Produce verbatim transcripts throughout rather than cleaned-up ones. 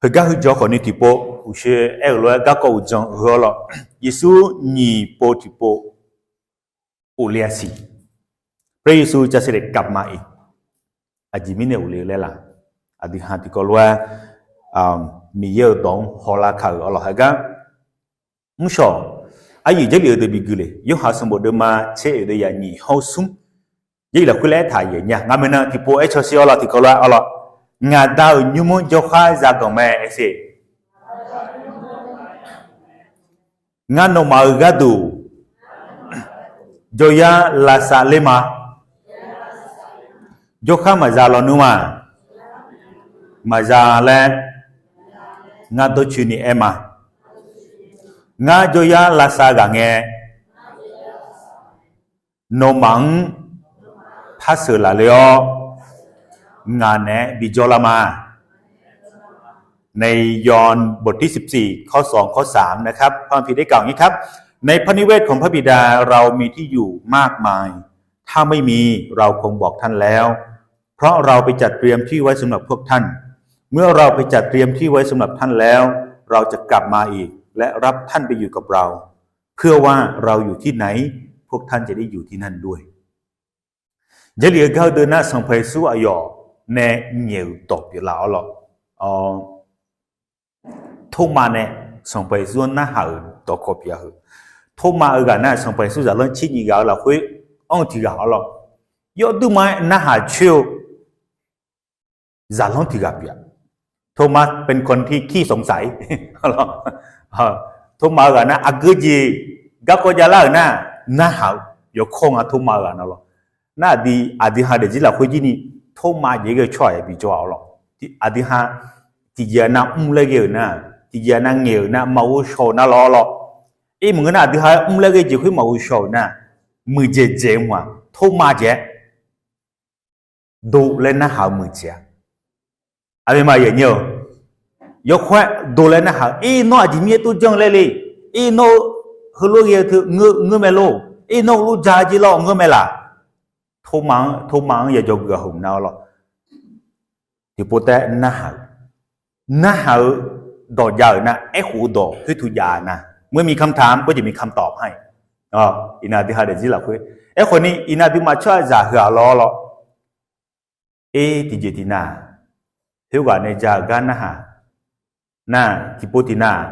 Heugar heujawr khawfni tiqpov uqshoe aer-euq lof-aer garkawv uqdzan heu-awr lawr, Yeqsur nyiq pov tiqpov of le-a siq. พระเยซูจะเสด็จกลับมาอีก Aqjeq mirnae of le-eu laer laq? Aqdui ha tiqkawv lof-aer Miqyaer-euq dawq-anr hawlar ka-euq arlawq heugar mrshawq aryaeq Jarlif-eu deuq bigui le. Yorhaq sanqbof deuvma tser oeq deuv yaq nyiq hawr smr Jarlif lafkhoer laer aertaq yaeq nya. Ngar maeqnan tiqpov aer caw shir arlawq tiqkawv lof-aer arlawq, ngaq Da-euq nymr-anr jawrkhar za ganq mae aer sher. Ngar nawmaf-euq gharduq jawryar lavsav ler ma. Jawrkhar maqza lawnmr ma. Maqza laer ngar dawrcoeni aer ma. Ngar jawryar lavsav ghaq ngae, nawmaf-anr par sheuq laf le-awr, ngaq naeq-aer bijawr lar ma. ในยอห์นบทที่สิบสี่ ข้อสอง ข้อสามนะครับ พระคัมภีร์ได้กล่าวอย่างนี้ครับ ในพระนิเวศของพระบิดาเรามีที่อยู่มากมาย ถ้าไม่มี เราคงบอกท่านแล้ว เพราะเราไปจัดเตรียมที่ไว้สำหรับพวกท่าน เมื่อเราไปจัดเตรียมที่ไว้สำหรับท่านแล้ว เราจะกลับมาอีก และรับท่านไปอยู่กับเรา เพื่อว่าเราอยู่ที่ไหน พวกท่านจะได้อยู่ที่นั่นด้วย Jarlif-eu gar-eu deuq nar, Sanqpaq Yeqsur aqyawf nae nyaef-euq dawq pyeuflar arlawq. Tormav nae Sanqpaq Yeqsur-anr narhaq-euq dawqkawq pyeuf-a heu. Tormav-eu ghaq nar, Sanqpaq Yeqsur zaqlanr tser nyiq ghaq-eu lafkhoer anr-eu tiq ghaq arlawq. Yawduirma-aer narhaq coer-eu zaqlanr tiq ghaq pyeuf-a. Tormav เป็นคนที่ขี้สงสัย Tormav-eu ghaq nar, aqgeu jeq garkawv javlar-euq nar, narhaq-eu yawkawr nga Tormav-eu ghaq nar lawr. Nar aqdui, aqdui ha daefzir lafkhoer jir ni, Tormav jeq ghae-eu tsawrhaq yabi jawr-a arlawq. Aqdui ha tiqjeq-a nar mr laer ghae-euq nar, tiqjeq-a nar ngaeq-euq nar, maqghov shaw-euq nar lawr arlawq. Irmq ngeur nar, aqdui ha mr laer ghae jeq khoer maqghov shaw-euq nar, muiqdzaeq dzaeq-eu ma, Tormav jeq-aer dov laer narhaq-eu muiqdzaeq-a. Aqmeq ma yaeq nyir-eu, yawkawr-aer dov laer narhaq-eu, ir nawr aqjeq mir-aer tov janr-eu laer le, ir nawr-eu heulof ghae-eu teu ngeur mae lor, ir nawr-eu lof ja jir lawr ngeur mae laq? Tormav-anr, Tormav-anr yajawr geuf-a heuq nar lawr. Tiqpov taef-aer narhaq-eu, narhaq-eu dawq jav-euq nar, aerkhof-eu dawq khoertu jav-a nar, เมื่อมีคำถามก็จะมีคำตอบให้ Iqnan aqdui ha daefzir lafkhoer, aerkhawf ni iqnan aqduimaf tsawrhaqzaq heu-aq lawr lawr. Er tiqjeq tiqnav, khoerghaq nae ja-euq gar narhaq nar, tiqpov tiqnav,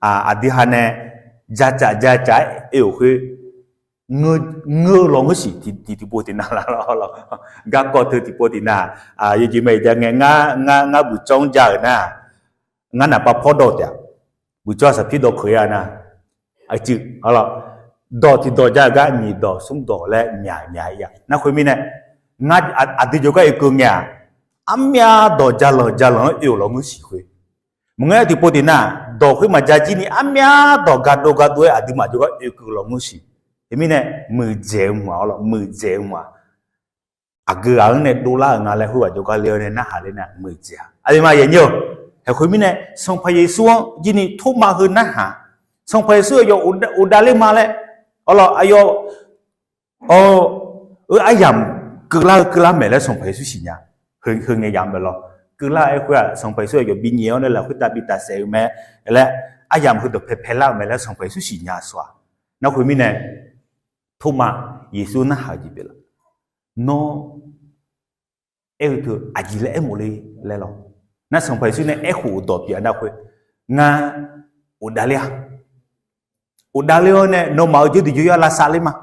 aqdui ha nae jacaf jacaf-aer oe-euq khoer ngeur-eu lawnmr siq tiqtiqpov tiqnav laf lawr. Garkawv teu tiqpov tiqnav, yawjeq mae jav ngae, ngar buqcawv-anr ja-euq nar, ngar naqpav pawrdawq taef-a. Buqcawv-aq saqpir dawq keuq-ir-a nar, aqcuiv, dawq tiqdawq ja-euq gar nyiq dawq smr dawq laer myaq myaq-ir-a. Nar khoermirnae, ngar aqdui jawrgar oekeuv ngae-aq, armyav dawq jalanq jalanq-anr oe-euq lawnmr siq khoer. Maqngeur-aer tiqpov tiqnav, dawq khoer maqja jir ni armyav dawq ga dov ga dov-aer aqduimaf jawrgar oekeuv lawnmr siq. Teumirnae, muiqdzaeq-eu mq-aq arlawr, muiqdzaeq-eu mq-aq. Aqgeu ghaq-anr nae dovlar-euq nga laer khoerghaq jawrgar le-awr nae narhaq ler nar muiqdzaeq-a. Aqduimaf yaeq nyir-eu, haeq khoermirnae Sanqpaq Yeqsur-anr jir ni Tormav heu narhaq. Sanqpaq Yeqsur aqyawf ghofdav ler ma laer, arlawr aqyawf-eu aryamq keuvlar-eu keuvlar maeq laer Sanqpaq Yeqsur siqnya. Heu ngae yamq bae lawr, keuvlar-eu aer khoer-aq Sanqpaq Yeqsur aqyawf binyaef-awr nae lafkhoer tav bi tafsaef-eu mae laer, aryamq heudawq paepae lar-eu mae laer Sanqpaq Yeqsur siqnya sawq-aq. Nar khoermirnae, Tormav Yeqsur narhaq-eu jeq pyeuflar. Nawr aer-eu teu aqjeq laer aermawf le laer lawr. Nar Sanqpaq Yeqsur nae aerkhof-euq dawq pyeuf-a nar khoer, ngar ghofdav ler-a. Ghofdav ler-awr nae nawmaf-euq jawrduq jawryar lavsav ler ma.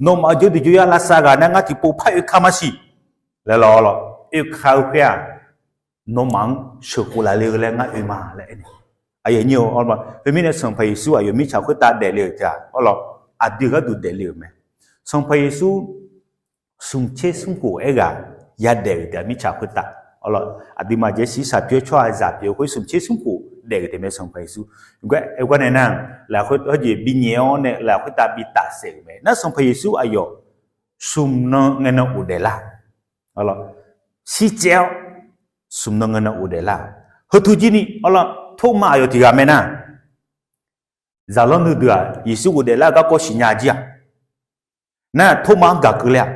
Nawmaf-euq jawrduq jawryar lavsav ghaq nar ngar tiqpov par oekar ma siq laer lawr. Oekar-eu khoer-aq, nawmaf-anr sheuqkhof laf le-eu laer ngar oe ma laer aer-eu. Khoermirnae Sanqpaq Yeqsur aqyawf mirtsaq khoertav daefle-euq teu-aq arlawr, aqdui gharduq daefle-euq mae. Sanqpaq Yeqsur smq tser smr khof aerghaq yadaef-euq teu-aq mirtsaq khoertav, aqduimaf jeq shiqshaq pyeuf-eu tsawrhaqzaq pyeuf-eu khoer smq tser smr khof daef-euq taef mae Sanqpaq Yeqsur. Aergar nae nar, lafkhoer hawjeq binyaef-awr nae lafkhoer tav bi tafsaef-euq mae. Nar Sanqpaq Yeqsur aqyawf smq nan ngae nan ghofdaef lar. Shirtsaev-awr smq nan ngae nan ghofdaef lar. Heu teu jir ni arlawr, Tormav aqyawf tiq ghaq mae nar, zaqlanr nuideuq-aq Yeqsur ghofdaef lar-eu garkawv siqnya jir-aq. Nar Tormav-anr gaq keuv ler-a.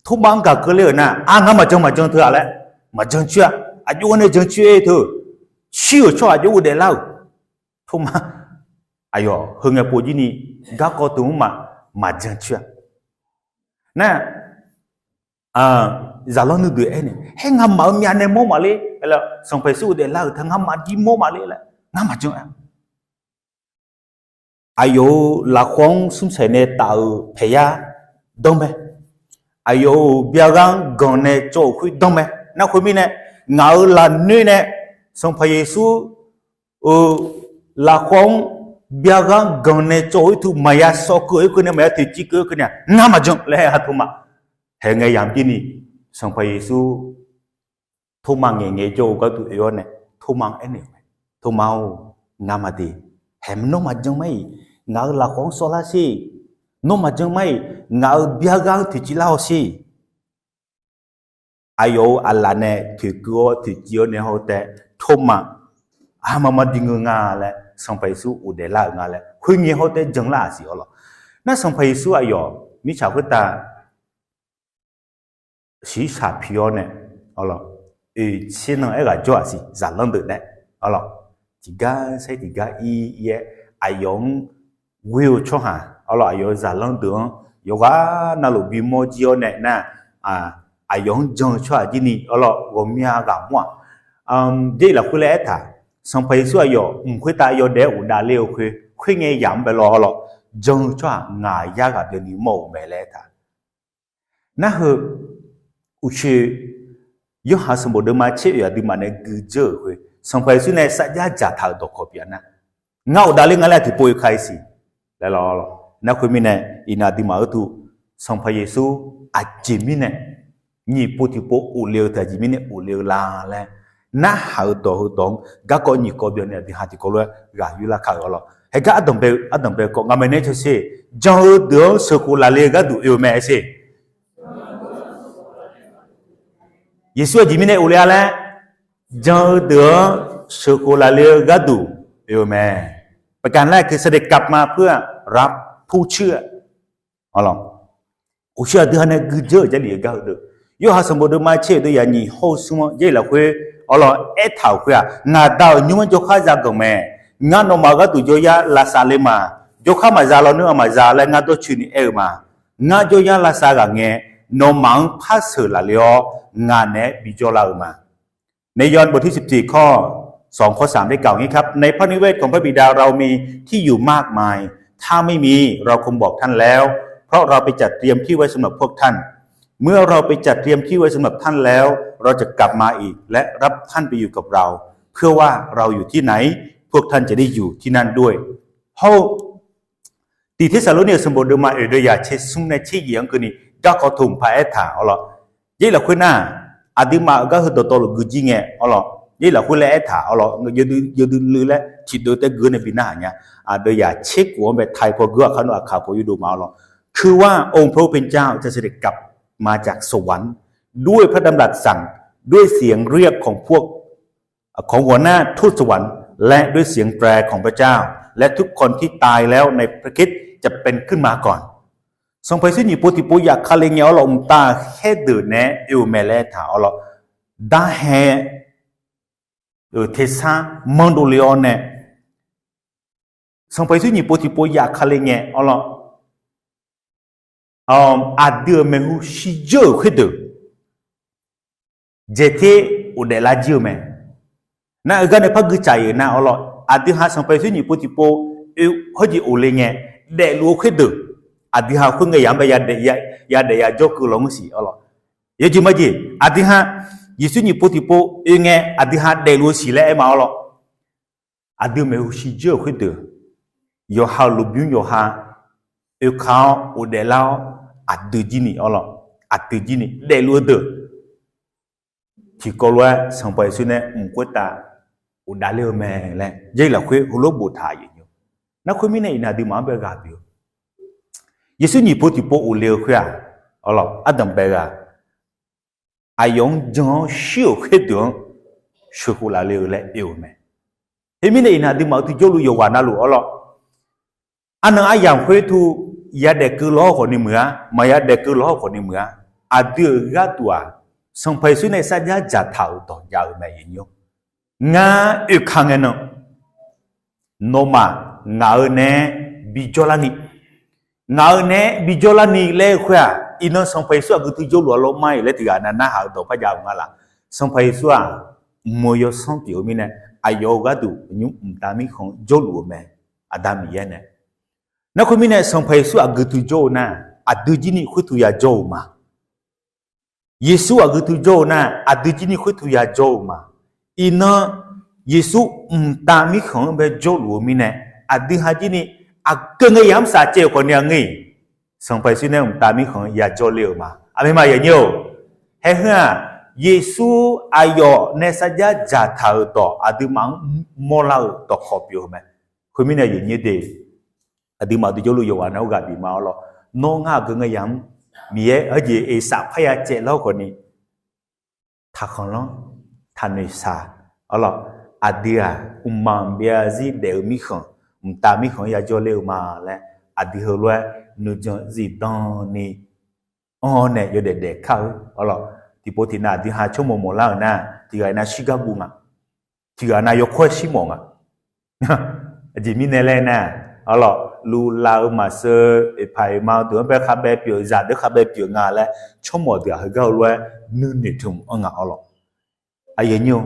Tormav-anr gaq keuv ler-euq nar, a ngar maqjan maqjan teu-a laer, maqjan coer-a. Aqjox-aer nae jan coer-eu teu-eu shir-euq tsawrhaq jawr-eu daeflar-euq. Torma, aqyawf heu ngae pov jir ni garkawv teu-anr ma, maqjan coer-a. Nar, zaqlanr nuideuq aernaeq, haer ngamaf-euq myavnae mawr maqler laer, Sanqpaq Yeqsur-euq daeflar-euq teu ngamaf jir mawr maqler laer ngar maqjan-a. Aqyawf-euq lafkhawv-anr smrsaeq nae taf-euq paeqyar danr mae. Aqyawf-euq byaghaq-anr ganq nae cawv-euq khoer danr mae. Nar khoermirnae, ngaq-euq lafnoer nae Sanqpaq Yeqsur-euq lafkhawv-anr byaghaq-anr ganq nae cawv-eu khoer tu maqya sawv keuv-eu khoer nae, maqya toeqciv keuv-eu khoer nae ngar maqjan laer aer-a. Torma, haeq ngae yamq jir ni Sanqpaq Yeqsur Torma ngaeqngae jawr-eu gharduq oe-awr nae, Torma-anr aernaeq-eu mae, Torma-or, ngar maqde. Haeq nawr maqjan mar-iq, ngaq-euq lafkhawv-anr sawvlar sher. Nawr maqjan mar-iq, ngaq-euq byaghaq-anr toeqciv lar-awq sher. Aqyawf-euq aqlaf nae toeqkeuv-awr toeqciv-awr nae hawr tae, Torma, arma mar bi ngeur nga laer Sanqpaq Yeqsur ghofdaef lar-euq nga laer khoerngae hawr tae janlar-aq siq-awr lawq. Nar Sanqpaq Yeqsur aqyawf mirtsaq khoertav shiqshaq pi-awr nae, oeq tser nan aerghaq jawr-aq siq zaqlanr deuq nae, oe, tiqgar saer tiqgar ir ir-aer, aqyawf-anr ghoer-eu tsawrhaq, oe, aqyawf-euq zaqlanr deuq-anr yawqghaq navluf bimawr jir-awr nae nar, aqyawf-anr jan-eu tsawrhaq jir ni, oe, ghawqmya ghaq mawr-aq. Jarlif lafkhoer laer aertaq, Sanqpaq Yeqsur aqyawf mq khoertav yawdaef-aer ghofdav ler-eu khoer, khoerngae yamq-anr bae lawr, oe, jan-eu tsawrhaq ngaq yar ghaq byanni mawr-euq mae laer aertaq. Narheu uqshoe Yorhaq sanqbof deuvma tser oeq aqduimaf nae guidzeur-euq khoer, Sanqpaq Yeqsur nae sarjax dzaqtaq-euq dawqkawq pyeuf-a nar, ngar ghofdav ler nga laer tiqpov oe ka-ir siq laer lawr. Nar khoermirnae, iqnan aqduimaf uqduq Sanqpaq Yeqsur aqjeq mirnae nyiq pov tiqpov of le-eu teu aqjeq mirnae of le-eu la laer, narhaq-euq dawq heu dawq-anr garkawv nyiq kawv byanni aqdui ha tiqkawv lof-aer ghaq yurlar kar-euq-awr lawq. Haeqgar ardanq bae ardanq bae kawv ngamaf nae-aer cawsher, jan-eu deuq-anr sheuqkhof lafle-eu gharduq oe-eu mae aer sher. Yeqsur aqjeq mirnae of le-a laer, jan-eu deuq-anr sheuqkhof lafle-eu gharduq oe-eu mae. ประการแรกคือเสด็จกลับมาเพื่อรับผู้เชื่อ Awq lawq, uqshoe aqdui ha nae guidzeur-euq Jarlif-eu gar heudeuq, Yorhaq sanqbof deuvma tser oeq deuv yaq nyiq hawr-eu smr-anr Jarlif lafkhoer, awr lawq, aertaq-euq khoer-aq, ngaq Da-euq nymr-anr jawrkhar za ganq mae. Ngar nawmaf-euq gharduq jawryar lavsav le ma. Jawrkhar maqza lawnmr-a maqza laer ngar dawrcoeni aer-eu ma. Ngar jawryar lavsav ghaq ngae, nawmaf-anr par sheuq lafle-awr, ngaq naeq-aer bijawr lar-eu ma. ในยอห์นบทที่สิบสี่ ข้อสอง ข้อสาม ได้กล่าวอย่างนี้ครับ ในพระนิเวศของพระบิดาเรามีที่อยู่มากมาย ถ้าไม่มี เราคงบอกท่านแล้ว เพราะเราไปจัดเตรียมที่ไว้สำหรับพวกท่าน เมื่อเราไปจัดเตรียมที่ไว้สำหรับท่านแล้ว เราจะกลับมาอีก และรับท่านไปอยู่กับเรา เพื่อว่าเราอยู่ที่ไหน พวกท่านจะได้อยู่ที่นั่นด้วย Hawr-eu Tiq Tersaqlorni-euq sanqbof deuvma oeq deuv yaq tser smr nae tser yif-anr keuvni garkawv tmqpaq aertaq-awr lawq. Jarlif lafkhoer nar, aqduimaf-euq gar heu dawqtawvluf guijir ngae, awr lawq, Jarlif lafkhoer laer aertaq-awr lawq, yawdui luiv laer tiqdeuv taef geur nae bi narhaq nya. Aqdeuv yaq tser khof-anr bae taq-ir paw geur aqkar nmr aqkaq paw yurdov ma-awr lawq. คือว่าองค์พระผู้เป็นเจ้าจะเสด็จกลับมาจากสวรรค์ ด้วยพระดำรัสสั่ง ด้วยเสียงเรียกของพวก ของหัวหน้าทูตสวรรค์ และด้วยเสียงแตรของพระเจ้า และทุกคนที่ตายแล้วในพระคริสต์จะเป็นขึ้นมาก่อน Sanqpaq Yeqsur nyiq pov tiqpov yaf kale ngae-awr lawq, mqtav khaerdeuq nae oe-eu mae laer taq-awr lawq. Darhae-euq tersar manrdov le-awr nae, Sanqpaq Yeqsur nyiq pov tiqpov yaf kale ngae-awr lawq, aqdui-euq maeqhu shirdzeur-euq khoerdeuq dzaeqter ghofdaef lar jir-eu mae. Nar oe gar nae par guicaq-euq nar-awr lawq, aqdui ha Sanqpaq Yeqsur nyiq pov tiqpov oe hawrjeq of le ngae, daefluf-eu khoerdeuq, aqdui ha khoerngae yamq-anr bae yadaef yajawr keuv lawq ngeur siq-awr lawq. Yawjeq majeq aqdui ha Yeqsur nyiq pov tiqpov oe ngae aqdui ha daefluf-eu siq laer aer ma-awr lawq. Aqdui maeqhu shirdzeur-euq khoerdeuq, yawqha-euq lmqbymr yawqha oeka-awr ghofdaef lar-awr, aqdui jir ni-awr lawq, aqdui jir ni daefluf-eu deuq tiqkawv lof-aer Sanqpaq Yeqsur nae mq khoertav ghofdaef ler-eu mae laer Jarlif lafkhoer heulof boftaq-euq nar, khoermirnae iqnan aqduimaf-anr bae ghaq pyeuf-eu Yeqsur nyiq pov tiqpov of le-eu khoer-aq, awr lawq, ardanq bae ghaq aqyawf-anr jan-awr shir-euq khoerdeuq-anr sheuqkhof lafle-eu laer oe-eu mae. Khoermirnae iqnan aqduimaf-euq tiqjawrluf yawqghaq navluf-awr lawq, arnan aryamq khoer tu yadaef keuv lawq-awr khawfni muiq-a, maqya daef keuv lawq-awr khawfni muiq-a. Aqdui-euq gharduq-aq, Sanqpaq Yeqsur nae sarjax dzaqtaq-euq dawq jav-eu mae, aqyuif nyi-awr. Ngar oeka ngae nan, nawmaf ngaq-euq naeq-aer bijawr larni, ngaq-euq naeq-aer bijawr larni laer-eu khoer-aq, iqnan Sanqpaq Yeqsur aqgeu teu jawrluf-a lawr mar-iq laer tiqghaq nav narhaq-eu dawq par jav-eu nga laf. Sanqpaq Yeqsur-aq, mq-eu yawsanr pyeuf-eu mirnae, aqyawf-euq gharduq nymr mqtav mirkhanq jawrluf-eu mae. Aqda Miqyaer nae Nar khoermirnae, Sanqpaq Yeqsur aqgeu teu jawr-eu nar, aqdui jir ni khoerteu yajawr-eu ma. Yeqsur aqgeu teu jawr-eu nar, aqdui jir ni khoerteu yajawr-eu ma. Iqnan, Yeqsur mqtav mirkhanq-anr bae jawrluf-eu mirnae, aqdui ha jir ni aqgeu ngae yamq saf caev-euq khawf ni-a ngeur-iq, Sanqpaq Yeqsur nae mqtav mirkhanq-anr yajawr ler-euq ma. Aqmeq ma yanyir-or. Haer heu-aq, Yeqsur aqyawf nae sarjax dzaqtaq-euq dawq aqduimaf-anr mawrlar-eu dawqkawq pyeuf-eu mae. Khoermirnae, yawnyir de, aqduimaf dui jawrluf yawqghaq nae-awr ghaq bif ma-awr lawr. Nawr ngar aqgeu ngae yamq-anr Miqyaer heujeq eqsaf parya caev lar khawf ni, taqkhanqlanr, taqnoeq shaq, awr lawr, aqdui-aq, mqmaq maqbyav zarzir daef-eu mirkhanq, mqtav mirkhanq-anr yajawr ler-eu ma laer, aqdui heulof-aer nuijan zifdan ni anr-awr nae yawdaef daef kar-eu, awr lawr, tiqpov tiqnav aqdui ha tsawrmawq mawq lar-euq nar, tiqghaq nav shirgar guv nga, tiqghaq nav yawkawr-aer shirmawf nga. Aqjeq mirnae laer nar, awr lawr, luvlav-eu maqseur, oeqpaq oeqma-eu deuq-anr bae khavbae pyeuf, zaqdeuq khavbae pyeuf nga laer, tsawrmawq deuq-aq heugar-eu lof-aer nuinoeq tmq-anr nga, awr lawr. Aqyuif aqnyir-or,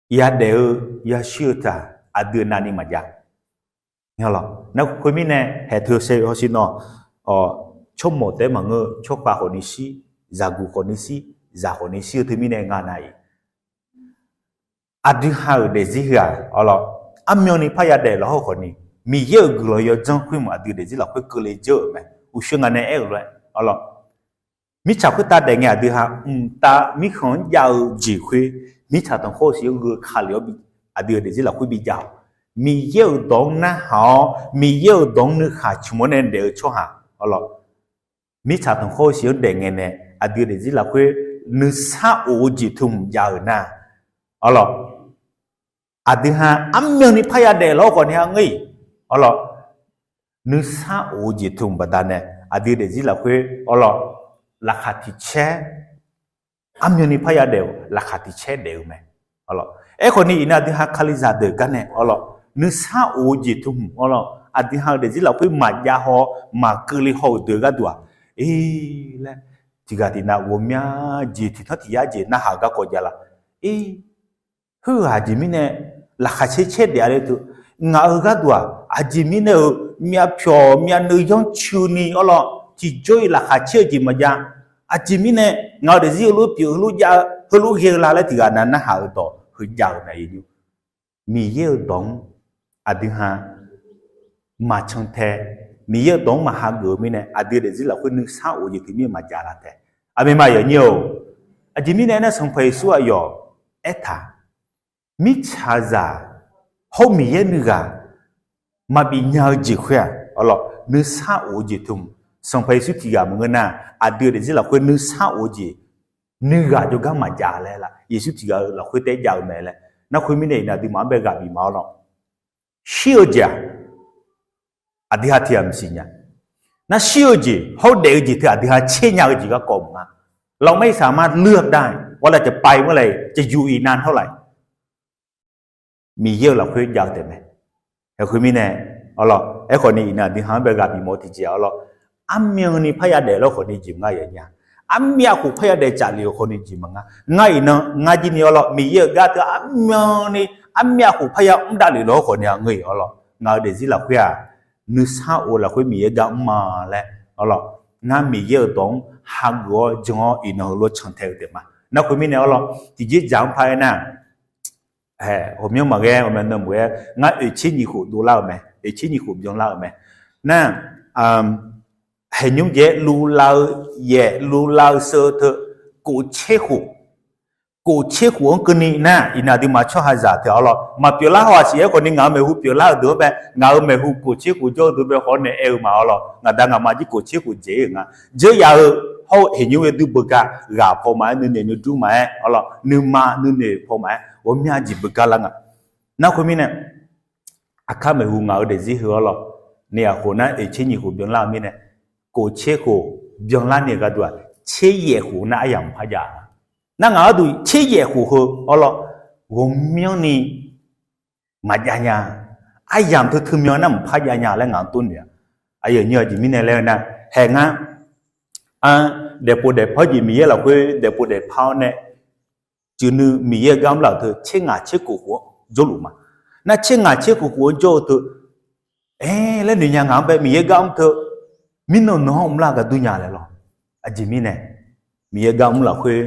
yadaef-eu yashir-eu teu-aq, aqdui navni maqjav. Nar khoermirnae, haeq teu saer-eu hawsher nawr, tsawrmawq taef-aer maqngeur-eu tsawrkhav khawf ni shir, zaqguq khawf ni shir, zaq khawf ni shir-eu teumirnae nga nav-iq, aqdui ha-euq daefzir heu-aq, awr lawr, armyanni parya daef lawq-awr khawf ni, Miqyaer-euq guiqlanq yawdzanr khoermq aqdui daefzir lafkhoer keuvle dzeur-euq mae. Uqshoe ngaq nae aer-euq lof-aer, awr lawr, mirtsaq khoertav daef ngae aqdui ha mqtav mirkhanq-anr jav-eu jeq khoer, mirtsaq tanqkhawr-eu siq-anr gheu Kali-awr, aqdui-euq daefzir lafkhoer bijav-awq. Miqyaer-euq dawq-anr narhaq-awr, Miqyaer-euq dawq-anr nuikhaq cmq-awr nae daef-eu tsawrhaq, awr lawr, mirtsaq tanqkhawr-eu siq-anr daef ngae nae aqdui-euq daefzir lafkhoer nuisar of-eu jeq teu hmq jav-euq nar, awr lawr, aqdui ha armyanni parya daef lawq-awr khawf ni-a ngeur-iq, awr lawr, nuisar of-eu jeq teu hmq baqdanae aqdui daefzir lafkhoer, awr lawr, laqkhaq tiq caer, armyanni parya daef-euq laqkhaq tiq caer daef-eu mae. Aerkhawf ni iqnan aqdui ha Kalizaq deuq gar nae, awr lawr, nuisar of-eu jeq teu hmq, awr lawr, aqdui ha-euq daefzir lafkhoer maqjav haw-awr maqkeuvle haw-euq deuq gharduq-aq, ir laer, tiqghaq tiqnav ghawqmya jeq tiqtanr tiq yar jeq narhaq-eu garkawv jav laf. Ir, heughaq aqjeq mirnae laqkhaq caer caer daef-a le teu, ngaq-euq gharduq-aq aqjeq mirnae-euq myavpyawq myavnuiv yanrcuini, awr lawr, tiqjawr-iq laqkhaq caer-eu jeq maqjav. Aqjeq mirnae ngaq-euq daefzir heulof pyeuf heulof jav-eu heulof ghae-eu la laer tiqghaq nav narhaq-eu dawq heu jav-euq mae. Miqyaer-euq dawq-anr aqdui ha maqcan tae, Miqyaer-euq dawq-anr maqhageuf-eu mirnae aqdui daefzir lafkhoer nuisar of-eu jeq teu mir maqjav laf taef. Aqmeq ma yawnyir-or. Aqjeq mirnae aernar, Sanqpaq Yeqsur aqyawf aertaq, mirtsaqzaq hawr Miqyaer nuighaq maqbif nya-eu jeq khoer-aq, awr lawr, nuisar of-eu jeq teu hmq, Sanqpaq Yeqsur tiqghaq maqngeur nar, aqdui-euq daefzir lafkhoer nuisar of-eu jeq nuighaq jawrgar maqjav laer laf. Yeqsur tiqghaq-euq lafkhoer taef jav-eu mae laer. Nar khoermirnae iqnan aqduimaf-anr bae ghaq bif ma, awr lawr, shir-eu jeq-aq, aqdui ha tiq ghaq maqsiq nya. Nar shir-eu jeq hawr daef-eu jeq teu aqdui ha caer nya-eu jeq garkawv maqnga. Lawq, mar iqsaq mar luiv-a dar-iq, ghawrlav tiqpav-iq maqlae, tiqyuq iqnan hawrlaf-iq, Miqyaer-euq lafkhoer jav-eu taef mae. Khoermirnae, awr lawr, aerkhawf ni iqnan aqdui ha-anr bae ghaq bif mawf-eu tiqjeq-aq, awr lawr, armyanni parya daef lawr khawf ni jeq maqnga yawnyir-a. Armyav khof parya daef caf lef-eu khawf ni jeq maqnga. Ngar iqnan ngar jir ni, awr lawr, Miqyaer-euq gar teu armyanni armyav khof parya mr davlef lawr khawf ni-a ngeur-iq, awr lawr, ngaq-euq daefzir lafkhoer-aq, nuisar of lafkhoer Miqyaer gar mr ma laer, awr lawr, ngar Miqyaer-euq dawq-anr hageuf-awr jan-awr iqnan heulof-aer can tae-eu taef ma. Nar khoermirnae, awr lawr, tiqjeq dzaq-anr par-aer nar, ghawqmyanr maqghae, ghawqmyanr nanmuiq-aer ngar oeqtser nyiq khof dovlar-eu mae, oeqtser nyiq khof byanlar-eu mae. Nar, haeqnymr jeq-aer luvlav-eu yaef luvlav-eu seu teu, kof tser khof, kof tser khof-anr keuvni nar, iqnan aqduimaf tsawrhaqzaq teu-aq, awr lawr, maqpyeuflar haw-aq siq-aer khawf ni ngaq-euq maeqhu pyeuflar-eu deuq-anr bae, ngaq-euq maeqhu kof tser khof jawr-eu deuq bae khawf-awr nae aer-eu ma, awr lawr, ngaq da ngaq ma jir kof tser khof dzaeq-ir-euq nga. Dzeur ya-eu hawr-eu haeqnymr-eu dui beugar ghaq paw maqaer, nuinoeq nuidur maqaer, awr lawr, nuima nuinoeq paw maqaer, ghawqmya jeq beugar lar nga. Nar khoermirnae, aqkar maeqhu ngaq-euq daefzir heu, awr lawr, ni-aq khof nar oeqtser nyiq khof byanlar-eu mirnae, kof tser khof byanlar ni-eu gharduq-aq, tser yaef khof nar aryamq par jav-a. Nar ngaq gharduq tser yaef khof heu awr lawr, ghawqmyanrni maqjav nya. Aryamq teu teumyan nar mqpar jav nya laer ngaq-anr tov noeq-a. Aqyuif aqnyir aqjeq mirnae laer-eu nar, haeq ngar, daefpov daefpar jeq Miqyaer lafkhoer daefpov daefpar-awr nae, cuiv nuiv Miqyaer-eu gar mrlaf-euq teu tser ngaq tser khof khof-anr jawrluf ma. Nar tser ngaq tser khof khof-anr jawr-eu teu, aer laer noeq nya ngaq-anr bae Miqyaer gar mr teu, mirnan nan-anr mrlar gar dur nya laer lawr. Aqjeq mirnae, Miqyaer gar mr lafkhoer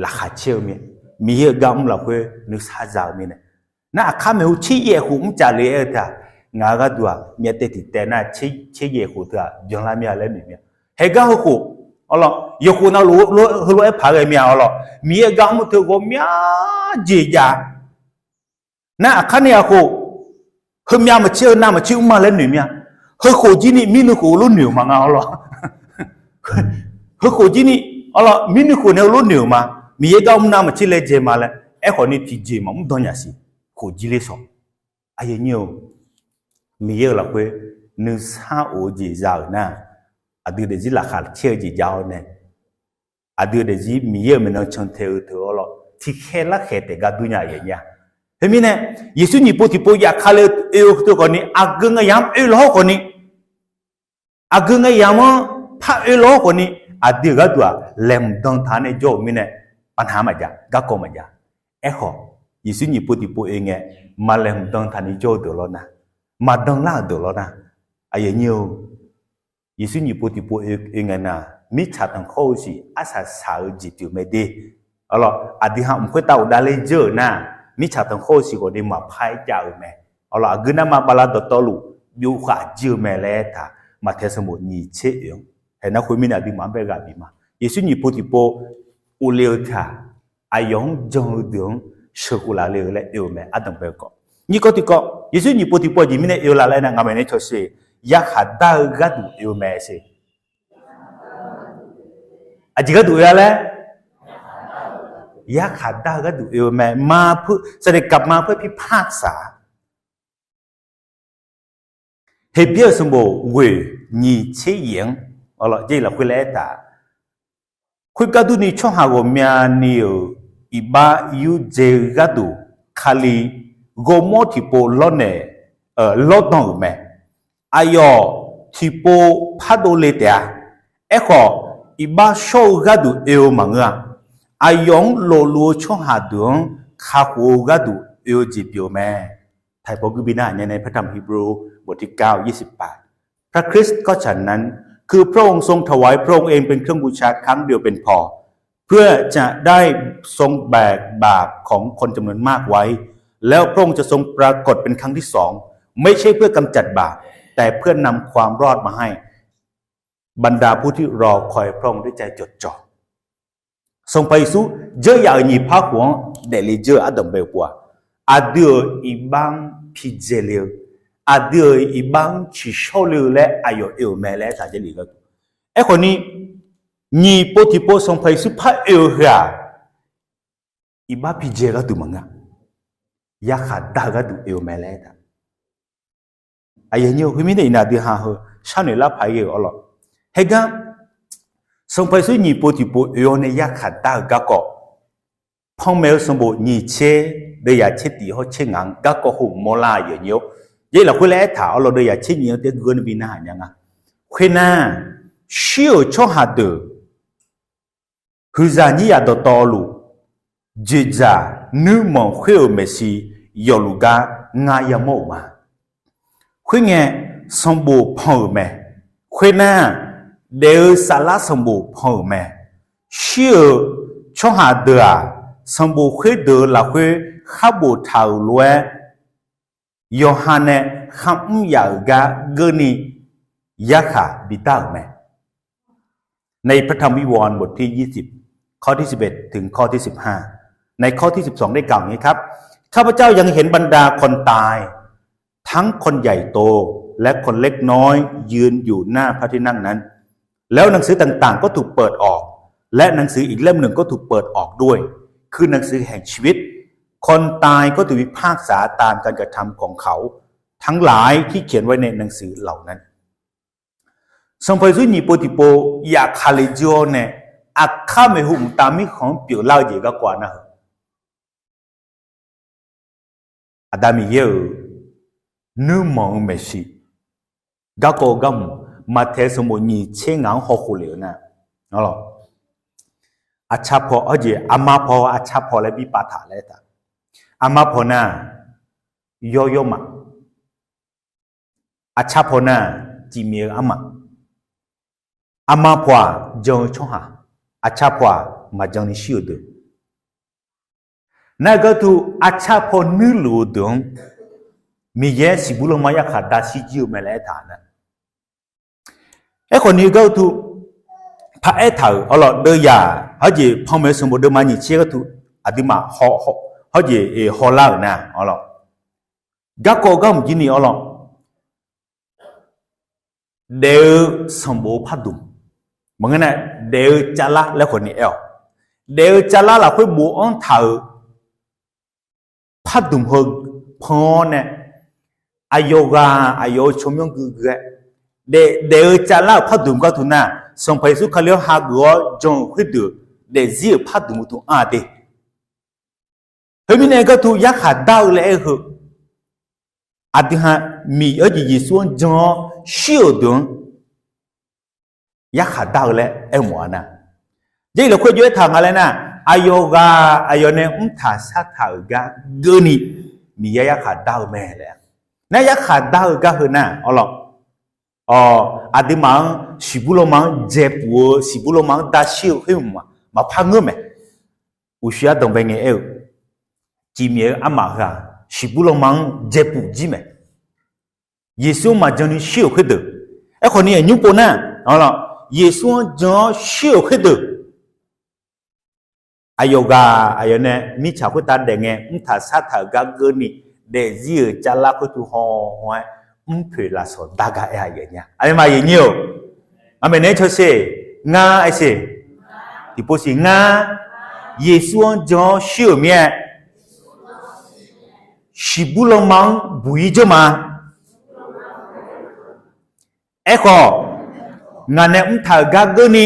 laqkhaq caer-eu mir, Miqyaer-eu gar mr lafkhoer nuisar za-eu mirnae. Nar aqkar maeqhu tser yaef khof mrcaf le aer-eu teu-aq, ngaq-euq gharduq-aq myav taev tiq taev nar tser yaef khof teu-aq byanlar mir-a laer noeq mir-a. Haeq gar heu khof, awr lawr, yawkhof nav heulof-aer paq ghae mir-a awr lawr, Miqyaer-eu gar mr teu ghawqmya jeq jav. Nar aqkar nae-aq khof, heumyav maqtser-eu navmaqtser mr ma laer noeq mir-a. Heu khof jir ni mirnuiv khof-eu lof noeq-euq ma nga awr lawr. Heu khof jir ni, awr lawr, mirnuiv khof nae-eu lof noeq-euq ma. Miqyaer gar mr navmaqtser laejae ma laer. Aerkhawf ni tiqjeq maqmr dan nya siq. Khof jir ler shawq. Aqyuif aqnyir-or, Miqyaer-euq lafkhoer nuisar of-eu jeq za-euq nar, aqdui daefzir laqkhaq caer-eu jeq jav-awr nae, aqdui daefzir Miqyaer-euq maeqnan cantae-eu teu-awr lawr tiqkhaer larkhaeq taef gar dur nya aqyuif aqnyir-a. Khoermirnae, Yeqsur nyiq pov tiqpov yaf ka le oe-eu teu khawf ni, aqgeu ngae yamq-anr oe lawr khawf ni, aqgeu ngae yamq-anr par oe lawr khawf ni, aqdui-euq gharduq-aq laeqhmq dan taq-anr nae jawr-euq mirnae, paqnaq-anr maqjav, garkawv maqjav. Aerkhawf, Yeqsur nyiq pov tiqpov oe ngae, maq laeqhmq dan taq ni jawr-eu deuq lawr nar, maq dan lar-euq deuq lawr nar, aqyuif aqnyir-or, Yeqsur nyiq pov tiqpov oe ngae nar, mirtsaq tanqkhawr-eu siq arsaq saq-eu jeq pyeuf mae de. Awr lawr, aqdui ha mq khoertav uqdav ler dzeur-euq nar, mirtsaq tanqkhawr-eu siq khawf ni maqpar-aer jav-eu mae. Awr lawr, aqgeu navmaqtser bala dawqtawvluf byov khaq jir-eu mae laer taq, Maqtaeq sanqbof nyiq tser oeq-anr. Haeq nar khoermirnae aqdui maqanr bae ghaq bif ma. Yeqsur nyiq pov tiqpov of le-eu teu-aq, aqyawf-anr jan-eu deuq-anr sheuqkhof laf le-eu laer oe-eu mae, ardanq bae-eu kawv. Nyiq kawv tiqkawv, Yeqsur nyiq pov tiqpov aqjeq mirnae oe-eu laf laer nar, ngaq maeqnaeq cawsher, yarkhaq dar-eu gharduq oe-eu mae sher. Aqjeq gharduq oe-a laer? Yarkhaq dar-eu gharduq oe-eu mae. Maqpar, saqdeq kaqma par pirpar saq-a. Heqbyaer-euq sanqbof ghoeq nyiq tser yaeq-anr, awr lawr, jaer-iq lafkhoer laer aertaq, khoergar durni tsawrhaq ghawqmyani-euq iqbax yurdzae-eu gharduq, Kali ghawrmawr tiqpov lawrnaeq, lawrdan-euq mae. Aqyawf tiqpov pardov le taef-a. Aerkhawf, iqbax shawr-eu gharduq oe-eu maqngeur-a. Aqyawf-anr lofluf-eu tsawrhaq deuq-anr kakhof-eu gharduq oe-eu jeq pyeuf-eu mae. ไทย พอ กึ๊บ บินหน้า เนี่ย ในพระธรรมฮีบรู บทที่ เก้า ยี่สิบแปด พระคริสต์ก็ฉันนั้น คือพระองค์ทรงถวายพระองค์เองเป็นเครื่องบูชาครั้งเดียวเป็นพอ เพื่อจะได้ทรงแบกบาปของคนจำนวนมากไว้ แล้วพระองค์จะทรงปรากฏเป็นครั้งที่สอง ไม่ใช่เพื่อกำจัดบาป แต่เพื่อนำความรอดมาให้ บรรดาผู้ที่รอคอยพระองค์ด้วยใจจดจ่อ Sanqpaq Yeqsur dzeur yaf-euq nyiq par khof-anr daefle dzeur-eu ardanq bae-eu pov-aq, aqdui-euq iqbax-anr pidzae le-eu, aqdui-euq iqbax-anr ciqshawr le-eu laer aqyawf oe-euq mae laer taq jaer lef gharduq. Aerkhawf ni, nyiq pov tiqpov Sanqpaq Yeqsur par oe-eu heu-aq, iqbax pidzae gharduq maqngeur-a. Yarkhaq dar-eu gharduq oe-eu mae laer taq. Aqyuif aqnyir-or, khoermirnae iqnan aqdui ha heu sharnoeq lar paq-aer ghae-eu awr lawr. Haegar, Sanqpaq Yeqsur nyiq pov tiqpov oe-awr nae yarkhaq dar-eu garkawv, Panmaeq-eu sanqbof nyiq tser, deuvyaq tser tiq hawr tser ngaq-anr garkawv hawr-eu mawrlar-aq, aqyuif aqnyir-or, jaer-iq lafkhoer laer aertaq awr lawr, deuvyaq tser nyiq-anr taef geur nae bi narhaq nya nga. Khoernar, shir-euq tsawrhaq deuq huiqzaq nyir yaq dawqtawvluf, dzoeqdzaq nuirmanq khoer-euq maeqshi yawfluf gar ngar yamawr-euq ma. Khoerngae, sanqbof pan-euq mae. Khoernar, daef-eu saflar sanqbof pan-euq mae. Shir-euq tsawrhaq deuq-aq, sanqbof khoerdeuq-eu lafkhoer khar boftaq-euq lof-aer, yawqha nae kharmr yaf-euq gar geurni yarkhaq bidar-euq mae. ในพระธรรมวิวรณ์บทที่ ยี่สิบ ข้อที่ สิบเอ็ด ถึง ข้อที่ สิบห้า ในข้อที่ สิบสอง ได้กล่าวอย่างนี้ครับ ข้าพเจ้ายังเห็นบรรดาคนตาย ทั้งคนใหญ่โต และคนเล็กน้อย ยืนอยู่หน้าพระที่นั่งนั้น แล้วหนังสือต่างๆ ก็ถูกเปิดออก และหนังสืออีกเล่มหนึ่งก็ถูกเปิดออกด้วย คือหนังสือแห่งชีวิต คนตายก็ถูกพิพากษาตามการกระทำของเขาทั้งหลายที่เขียนไว้ในหนังสือเหล่านั้น Sanqpaq Yeqsur nyiq pov tiqpov yaf ka le dzeur-awr nae, aqkar maeqhu mqtav mirkhanq-anr pyeuflar-eu jeq garkawv-a nar-eu, Aqda Miqyaer-euq nuirmanq-eu maeqshi garkawv-eu garhmq, Maqtaeq sanqbof nyiq tser ngaq-anr hawkhof lef-eu nar, aqcaq paw, hawjeq aqma paw aqcaq paw laer bi pav taq laer taq. Aqma paw nar, yawr yawr maf. Aqcaq paw nar, cifmif-eu armaf. Aqma paw-aq jan-eu tsawrhaq, aqcaq paw-aq maqjan ni shir-euq deuq. Nar-eu gharduq aqcaq paw nuirluf-eu deuq-anr Miqyaer siqbur lanma yarkhaq da shirjir-eu mae laer aertaq nar. Aerkhawf ni gharduq paq-aer taq-euq awrlawq deuvyaq hawjeq panmaeq-eu sanqbof deuvma nyiq tser gharduq aqduimaf hawjeq hawlar-euq nar awrlawq, garkawv garhmq jir ni awrlawq, daef-eu sanqbof-eu pardmq, maqngeur nar, daef-eu cavlar laer khawf ni aer-awq. Daef-eu cavlar lafkhoer bofanr taq-euq pardmq heu pan-awr nae, aqyawf ghaq aqyawf-euq tsawrmyanr guiqguiq-aer daef, daef-eu cavlar-euq pardmq gharduq nar, Sanqpaq Yeqsur Kali-anr hageuf-awr jan-euq khoerdeuq daefzir-euq pardmq uqduq anr-a de. Khoermirnae gharduq yarkhaq dar-eu laer aer-eu heu, aqdui ha Miqyaer jeq Yeqsur-anr jan-awr shir-euq deuq-anr yarkhaq dar-eu laer aermawf-a nar, Jarlif lafkhoer jov-aer taq nga laer nar, aqyawf ghaq aqyawf nae mrtaq sartaq-euq gar geurni Miqyaer yarkhaq dar-eu mae laer. Nar yarkhaq dar-eu gar heu nar awrlawq, aqduimaf-anr siqbur lanma-anr dzaepuf-eu siqbur lanma-anr dashir-eu khoer maqpar ngeur mae. Uqshoe ardanqbae ngae aer-eu, cifmif-eu armaf heu-aq siqbur lanma-anr dzaepuf jir mae. Yeqsur-anr maqjan ni shir-euq khoerdeuq. Aerkhawf ni aqnymr pov nar, Yeqsur-anr jan-awr shir-euq khoerdeuq, aqyawf ghaq aqyawf nae mirtsaq khoertav daef ngae mrtaq sartaq-euq gar geurni daefzir-euq cavlar khoertuv haw haw-aer mrpoeq lafsawq dar gar aer-a. Aqyawfnyaf aqyawfnyaf-euq, aqmeq naeq-aer cawsher, ngar aer sher, tiqpov siq ngar, Yeqsur-anr jan-awr shir-euq mir-aer siqbur lanma-anr buq-ir dzeur ma. Aerkhawf, ngaq nae mrtaq-euq gar geurni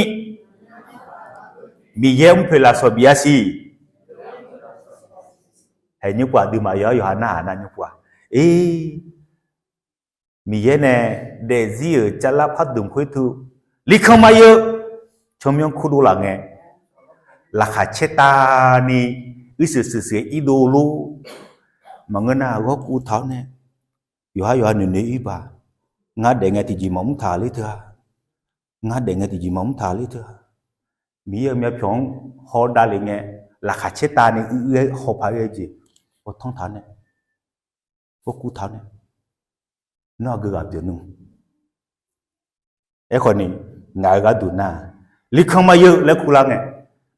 Miqyaer mrpoeq lafsawq bif-a siq. Haeq nymr pov aqduimaf yawqha yawqha narhaq nar nymr pov-a. Eq, Miqyaer nae daefzir-euq cavlar pardmq khoertuv likanr mar yeu tsawrmyanr kurdov laf ngae, laqkhaq caertavni uirshuif shuif shuif irdov lor. Maqngeur nar ghawrkuv taq-awr nae yawqha yawqha noeqnoeq ir baq. Ngar daef ngae tiqjeq maqmr taq ler teu-a. Ngar daef ngae tiqjeq maqmr taq ler teu-a. Miqyaer-euq myavpyawq-anr hawdav lef ngae, laqkhaq caertavni uir uir-aer hawpaq-aer jeq, hawtanr taq-awr nae, ghawrkuv taq-awr nae, nawr aqgeu ghaq pyeuf nmr. Aerkhawf ni, ngaq-euq gharduq nar, likanr mar yeu laer kurlar ngae,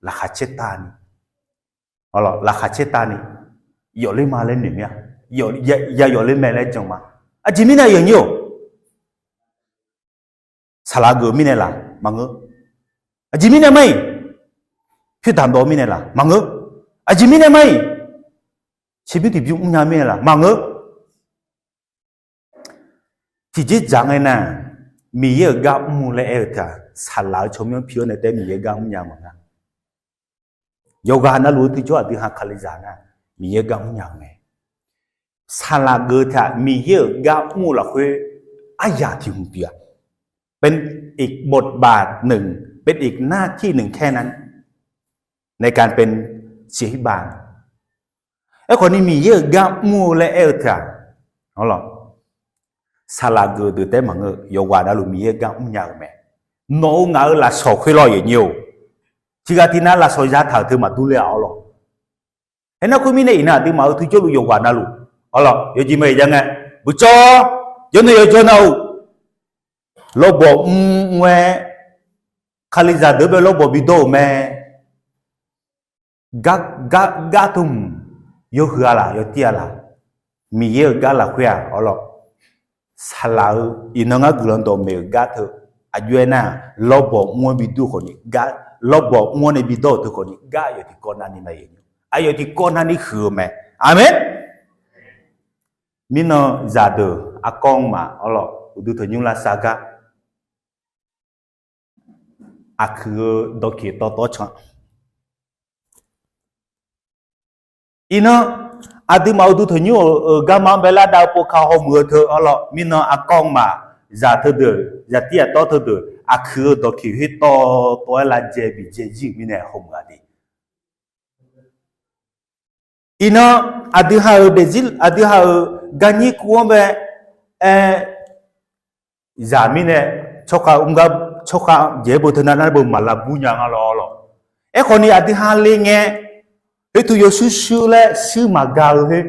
laqkhaq caertavni, laqkhaq caertavni, yawfler ma laer noeq mir-a. Ya yawfler mae laer jan ma. Aqjeq mirnae aqyawf nyir-or, saqlaq geuf mirnae laq maqngeur. Aqjeq mirnae mar-iq, pyur daqdawv mirnae laq maqngeur. Aqjeq mirnae mar-iq, tserbymr tiqbymr mrnya mirnae laq maqngeur. Tiqjeq dzaq ngae nar, Miqyaer-euq gar mr-eu laer aer-eu teu-aq, saqlaq-eu tsawrmyanr pi-awr nae taef-aer Miqyaer gar mrnya-eu maqnga. Yawqghaq navluf-eu tujawr aqdui ha Kalizaq nar, Miqyaer gar mrnya-eu mae. Saqlaq geuf teu-aq, Miqyaer-euq gar mr-eu lafkhoer aryaq tiq hmq pyeuf-a. เป็นอีกบทบาทหนึ่ง เป็นอีกหน้าที่หนึ่งแค่นั้น ในการเป็นศิษยานุศิษย์ Aerkhawf ni Miqyaer-euq gar mr-eu laer aer-eu teu-aq, awr lawq, saqlaq geuf deuq taef-aer maqngeur, yawqghaq navluf Miqyaer gar mrnya-euq mae. Nawq-euq ngaq-euq lafsawq khoer lawr yawqnyir-or, tiqghaq tiqnav lafsawq zataq-euq teu maqdur ler-a awr lawq. Aernar khoermirnae iqnan aqduimaf-euq tujawrluf yawqghaq navluf, awr lawq, yawjeq ma-iq jav ngae, buqcawv, yawqnan yawqjawr nav-euq lawrbawq mr mr-aer, Kalizaq deuq bae lawrbawq bidawr-euq mae. Gar, gar, gar tmq, yawhuiq-a laq, yawtir-a laq, Miqyaer-euq gar lafkhoer-aq, awr lawq, saqlaq-eu iqnan ngar guiqlanq dawqmaeq-euq gar teu, aqjox-aer nar, lawrbawq mr-anr bidur khawfni gar, lawrbawq mr-anr nae bidawr-euq teu khawfni gar aqyawf tiqkawv navni mae. Aqyawf tiqkawv navni huiq-eu mae. Aqmeq. Mirnan zaqdeuq aqkawr-eu ma, awr lawq, uqduq tanqnymr lavsav gar aqkuiq-eu dawqkeuq tawv tawv can. Iqnan, aqduimaf uqduq tanqnymr-euq garma-anr bae lar dav-eu pov ka hawmuiq-eu teu arlawr, mirnan aqkawv maf, zaq teudeuq, zaqtir zaqtawr teudeuq aqkuiq-eu dawqkeuq khoer tawv tawv-aer lavjae biqjae jir-euq mirnae hawmuiq-a de. Iqnan, aqdui ha-euq daefzir, aqdui ha-euq garnyir kuv-anr bae aer zaq mirnae, tsawrkhav mrgar, tsawrkhav jeq-aer beu teu nar nar beu maqlav bur nya nga lawr lawr. Aerkhawf ni aqdui ha le ngae, khoertuq yawshuir shuir laer shuir maqga-eu khoer,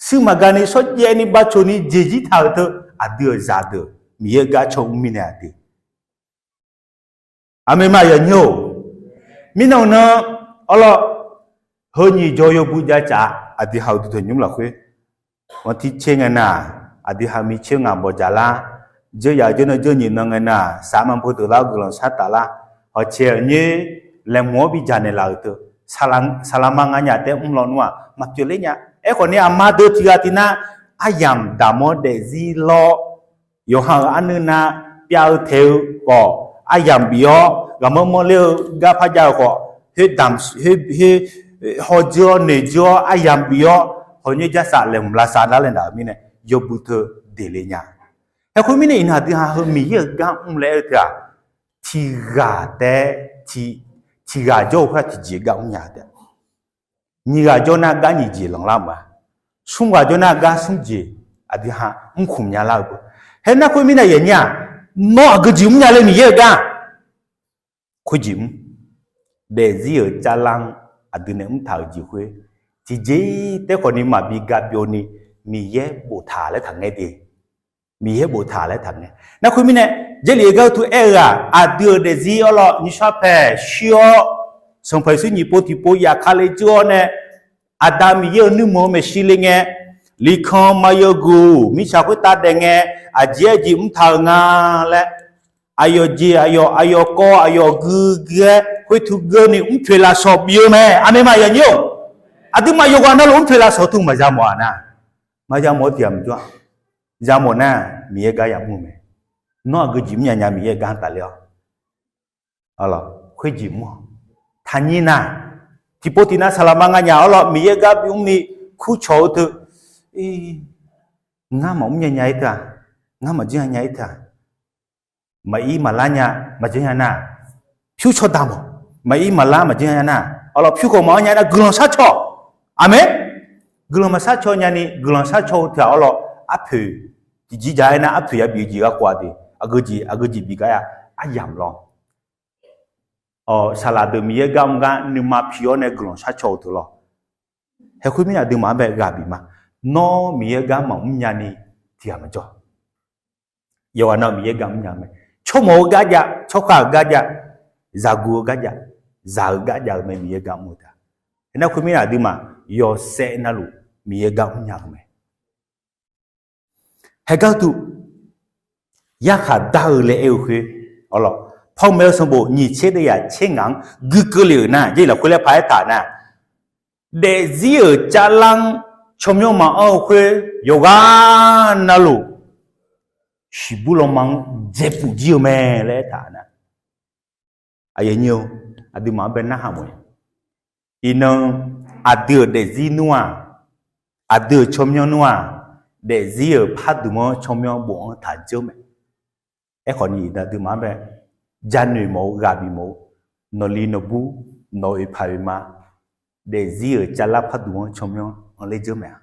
shuir maqga ni shawrjaev ni bavcoq ni jeqzir taq-euq teu, aqdui-euq zaqdeuq Miqyaer gar caw mr mirnae aqdui Aqmeq ma yanyir-or. Mirnan nan, arlawr, heu nyiq jawr yawbui jav caf-a, aqdui ha-euq uqduq tanqnymr lafkhoer, mantir tser ngae nar, aqdui ha micaer ngaq bawqdzaq lar, dzeur yaf dzeur nan dzeur nyiq nan ngae nar, sar manr pov deuq lar-eu guiqlanq shar taf lar, hawq cae-euq nyoer laeqhmq-anr bidzaq naeqlaf-euq teu, saqlaq mar ngar nya taef mr lawnmr-aq maqpyeuf ler nya. Aerkhawf ni aqma deuq tiq ghaq tiq nar, aryamq damq-awr daefzir lawr, yawqha-euq arnuiv nav pyav-eu taeq-eu khawf, aryamq bif-awr ghaqmanr manr ler-eu gar par jav-eu khawf, khoer damq, khoer, hawdzeur-awr noeqdzeur-awr aryamq bif-awr hawq nyoer jarsaf laeqhmq lavsav lar laer naq-euq mirnae, yawbui teu deq le nya. Haeqkhoer mirnae iqnan aqdui ha heu Miqyaer-euq gar mr laer aer-eu teu-aq, tiq ghaq taef, tiq ghaq jawr-eu khoer-aq tiqjeq gar mr nya-eu taef. Nyiq ghaq jawr nar gar nyiq jeq lanqlar ma. Smr ghaq jawr nar gar smr jeq, aqdui ha mrkhmq nya lar-eu beu. Haer nar khoer mirnae yanyir-aq, nawr aqgeu jeq mr nya le Miqyaer-euq gar khoerjeq mr. Daefzir-euq carlar-anr aqdui nae mrtaq-euq jeq khoer, tiqjeq taef khawf ni maqbi ga byov ni, Miqyaer boftaq laer taqngaer de. Miqyaer boftaq laer taqngaer. Nar khoer mirnae, Jarlif-eu gar uqtuf aer-eu-aq, aqdui-euq daefzir arlawr nyiqshar paeq shir-awr, Sanqpaq Yeqsur nyiq pov tiqpov yaf Kali dzeur-awr nae, Aqda Miqyaer-euq nuirmanq-eu maeqshi le ngae, liqkanq maqyawguq mirtsaq khoertav daef ngae, aqjeq-aer jeq mrtaq-euq nga laer, aqyawf jeq aqyawf, aqyawf kawv aqyawf gui gui-aer khoertaq geur ni mrpoeq lafsawq bif-eu mae. Aqmeq ma yanyir-or. Aqduimaf yawqghaq navluf mrpoeq lafsawq teu maqya mawf-a nar, maqya mawf-eu tiq ghaq maqjawr-a. Yamawf nar Miqyaer gar yamr-eu mae. Nawr aqgeu jeq mrnya nya Miqyaer gar tafler-awr, khoerjeq mr-awq. Taqnyir nar, tiqpov tiqnav saqlaq ma nga nya arlawr Miqyaer gar bymr ni kurcawq-eu teu, ngar maqmr nya nya-ir teu-aq, ngar maqjanr nya nya-ir teu-aq, maqir maqlar nya maqjanr nya nar, pyur caw damq-awq. Maqir maqlar maqjanr nya nar, arlawr pyur khawf maqanr nya nar guiqlanq shar caw-awq. Aqmeq. Guiqlanq maqshar caw nyani guiqlanq shar caw-eu teu-aq arlawr, arpoeq tiqjir ja-aer nar arpoeq yabif-eu jeq garkawv-a de. Aqgeu jeq aqgeu jeq bif gar-a, aryamq lawr. Saqlaq deuq Miqyaer gar mr gar nuima pi-awr nae guiqlanq shar caw-eu teu lawr. Haeqkhoer mirnae aqduimaf-anr bae ghaq bif ma. Nawr Miqyaer gar maqmr nya ni tiq ghaq maqjawr. Yawqghaq nav Miqyaer gar mr nya-eu mae. Tsawrmawq-eu gar jav, tsawrkhav-euq gar jav, zaqguq-eu gar jav, zaq-euq gar jav-eu mae Miqyaer gar mr-eu ta. Nar khoer mirnae aqduimaf yawshaef navluf Miqyaer gar mr nya-eu mae. Haegar duq yarkhaq dar-eu laer aer-eu khoer, arlawr, pawmaeq-eu sanqbof nyiq tser daef yaq tser ngaq-anr gui keuvle-euq nar, Jarlif lafkhoer laer paq-aer taq nar, daefzir-euq carlar-anr tsawrmyanr maqanr-eu khoer, yawqghaq navluf shiqbur lanma-anr dzaepuf jir-eu mae laer aertaq nar, aqyuif aqnyir-eu, aqduimaf-anr bae narhaq mawf-a. Iqnan, aqdui-euq daefzir nmr-aq, aqdui-euq tsawrmyanr nmr-aq, daefzir-euq parduq-anr tsawrmyanr bofanr taq dzeur mae. Aerkhawf ni iqnan aqduimaf-anr bae janoeq mawf-eu ghaq bif mawf-eu, nawqli nawqbur, nawq-euq oeqpaq oeqma, daefzir-euq carlar parduq-anr tsawrmyanr anrler dzeur mae-a.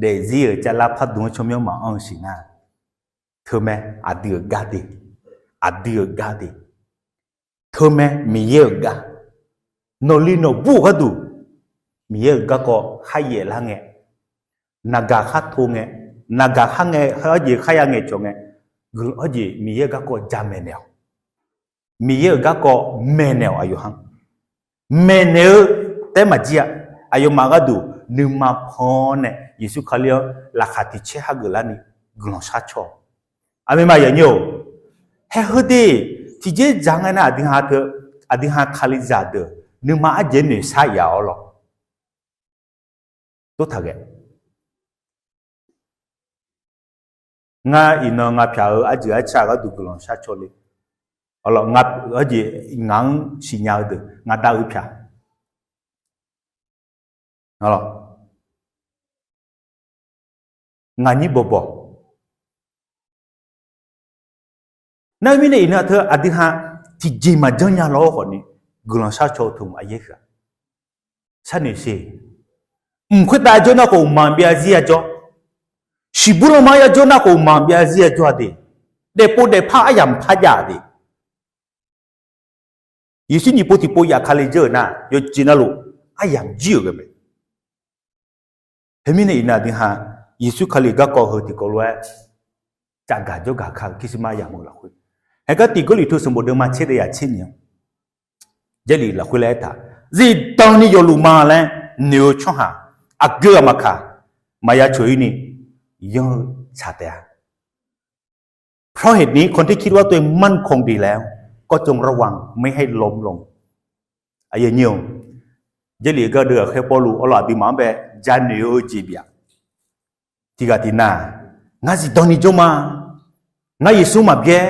Daefzir-euq carlar parduq-anr tsawrmyanr maqanr-eu siqnar, teumae aqdui-euq gar de, aqdui-euq gar de, teumae Miqyaer-euq gar, nawqli nawqbur-euq gharduq Miqyaer-euq garkawv kharyaef lar ngae, naqgaq khar to ngae, naqgaq khar ngae, hawjeq kharya ngaeqcawq ngae, hawjeq Miqyaer-euq garkawv jamaeq naeq-awq. Miqyaer-euq garkawv maeqnaeq-awq aqyawf ha. Maeqnaeq-eu taef maqjir-a. Aqyawfmaf gharduq nuima pan-awr nae Yeqsur Kali-anr laqkhaq tiq caer hageuf larni guiqlanq shar caw-awq. Aqmeq ma yaqnyir-or. Haer heu de, tiqjeq dzaq ngae nar aqdui ha teu, aqdui ha Kalizaq deuq nuima arjeq noeq shar yaf-awr lawq. Tov taq ghae. Ngar iqnan nga pyaq-eu arjeuq arca gharduq guiqlanq shar caw le. Arlawq, ngaq-anr siqnya-eu deuq ngaq dav-eu pyaq. Arlawq, ngaq nyir bawqbawq. Nar-eu mirnae iqnan teu aqdui ha tiqjeq maqjanr nya lawr khawfni, guiqlanq sharcaw-eu teu aqyaer huiq-a. Sharnoeq sher. Mq khoertav jawr nar khawf mqmaq byav zarzir-a jawr. Shiqbur lanma-anr yajawr nar khawf mqmaq byav zarzir-a jawr-a de. Daefpov daefpar aryamq par jav de. Yeqsur nyiq pov tiqpov yaf Kali jawr-euq nar, yawqjeq navluf aryamq jir-euq ghae mae. Teumirnae iqnan aqdui ha Yeqsur Kali garkawv heu tiqkawv lof-aer cavgaq jawrgaq ka-eu Christmas yamq-eu lafkhoer, haegar tiq Gawrliqtu sanqbof deuvma tser deuv yaf tser nyiq-anr Jarlif lafkhoer laer aertaq, zifdan ni yawfluf ma laer noeq-eu tsawrhaq aqgeu ghaq maqkaq, maqya coq-ir ni yanr-eu tsaq taef-a. เพราะเหตุนี้ คนที่คิดว่าตัวเองมั่นคงดีแล้ว ก็จงระวังไม่ให้ล้มลง Aqyuif aqnyir-or, Jarlif-eu gardeuv ghaqkhaer Pawrluv awrlawq aqduimaf-anr bae janoeq-eu jeq bif-aq, tiqghaq tiqnav, ngar zifdan ni jawr ma, ngar Yeqsur-anr maqbyaer,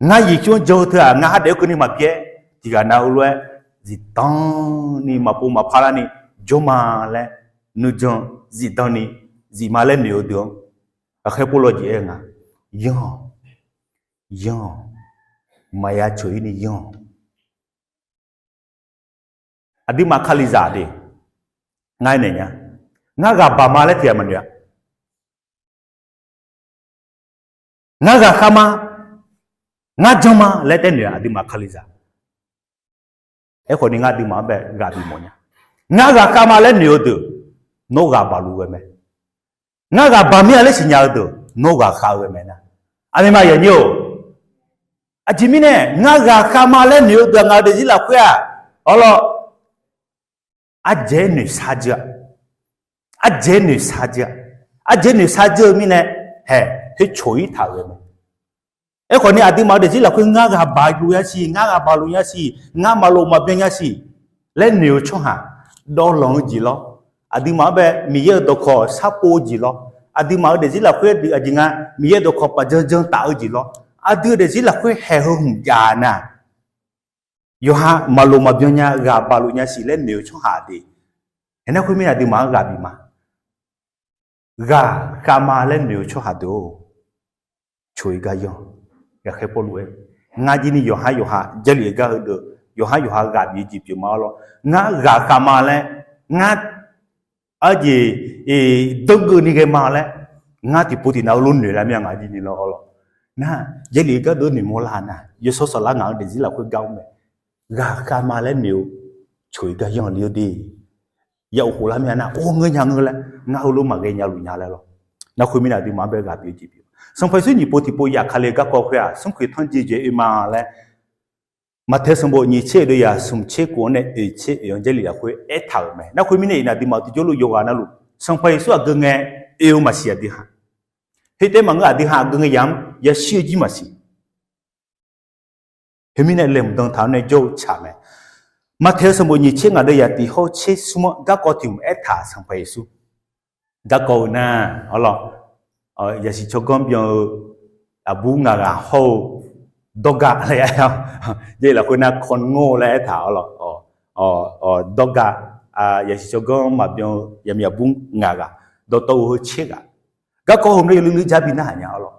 ngar Yeqsur-anr jan-eu teu-aq ngar har daef-aer keuvni maqbyaer, tiqghaq nav heulof-aer zifdan ni maqpov maqpar larni jawr ma laer, nuijan zifdan ni zif ma laer noeq-eu deuq-anr, ghaqkhaer Pawrluv jeq aer nga, yanr-awq, yanr-awq, maqya coq-ir ni yanr-awq. Aqduimaf Kalizaq de, ngar aernaeq nya, ngar ghaq baq ma laer tiqghaq maqnoeq-a. Ngar ghaqkhav ma, ngar jan ma laer taer noeq-a aqduimaf Kalizaq. Aerkhawf ni ngar aqduimaf-anr bae ghaq bifmawf nya. Ngar ghaqkhav ma laer noeq-eu deuq, nawr ghaq baq luf ghae mae. Ngar ghaq baq mir-a laer siqnya-eu deuq, nawr ghaqkhav-eu ghae mae nar. Aqmeq ma yanyir-or, aqjeq mirnae ngar ghaqkhav ma laer noeq-eu deuq-aq ngaq-euq daefzir lafkhoer-aq, awrlawr, ardzaeq-aer noeqshar dzeur-a. Ardzaeq-aer noeqshar dzeur-a. Ardzaeq-aer noeqshar dzeur-eu mirnae, haeq, khoer coq-ir taq-euq mae. Aerkhawf ni aqduimaf-euq daefzir lafkhoer ngar ghaq baq luf nya siq, ngar ghaq baq luf nya siq, ngar maqlof maqbyan nya siq laer noeq-eu tsawrhaq dawvlanq-eu jeq lawr, aqduimaf-anr bae Miqyaer-euq dawqkawq sharpov-eu jeq lawr, aqduimaf-euq daefzir lafkhoer aqjeq nga Miqyaer-euq dawqkawq paf janjan taf-eu jeq lawr, aqdui-euq daefzir lafkhoer haeq heu hmq jav nar, yawqha maqlof maqbyan nya, ghaq baq luf nya siq laer noeq-eu tsawrhaq de. Aernar khoermirnae aqduimaf-anr ghaq bif ma. Ghaqkhav ma laer noeq-eu tsawrhaq deuq-or, coq-ir gar yanr. Ghaqkhaer Pawrluv aer, ngar jir ni yawqhar yawqha Jarlif-eu gar heudeuq yawqhar yawqha ghaq bif-eu jeq pyeuf ma-awr lawr. Ngar ghaqkhav ma laer, ngar arjeq danrgeuf ni ghae ma laer, ngar tiqpov tiqnav-eu lof noeq lar mir-a ngaq jir ni lawr-awr lawr. Nar, Jarlif-eu gardeuv noeqmawr lar nar, yawshawr saflar ngaq-anr daefzir lafkhoer gar-awr mae. Ghaqkhav ma laer noeq-eu coq-ir gar yanr le-awr de. Ya of khof lar mir-a nar, or ngeur nya ngeur laer, ngar heulof maqghae nya luf nya laer lawr. Nar khoermirnae aqduimaf-anr bae ghaq bif-eu jeq pyeuf. Sanqpaq Yeqsur nyiq pov tiqpov yaf Kali-eu garkawv khoer-aq, smrkhoeq tanrjeq jeq oe ma laer, Maqtaeq sanqbof nyiq tser oeq deuv yaf smq tser khof-anr nae oeq tser oeq-anr Jarlif lafkhoer aertaq-euq mae. Nar khoermirnae iqnan aqduimaf tiqjawr luf yawqghaq navluf Sanqpaq Yeqsur aqgeu ngae oe-eu maqsiq aqdui ha. Khoertaef maqngeur aqdui ha aqgeu ngae yamq-anr yashir-eu jir maqsiq. Khoermirnae laeqhmq dan taq-awr nae jawr-eu tsaq mae. Maqtaeq-eu sanqbof nyiq tser ngaq deuv yaf tiq hawr-eu tser smr-anr garkawv tiq hmq aertaq Sanqpaq Yeqsur. Garkawv-eu nar, arlawr, yasiq tsawrganr byan-eu aqbur ngaq ghaq hawr-eu Dawrga laer, Jarlif lafkhoer nar คนโง่ laer aertaq-awr lawr. Dawrga, yasiq tsawrganr maqbyan-eu yaqmiq aqbur ngaq ghaq, dawqtawvluf heu tser ghaq, garkawv heu mr-aer yawluiv luiv jar bi narhaq nya-awr lawr.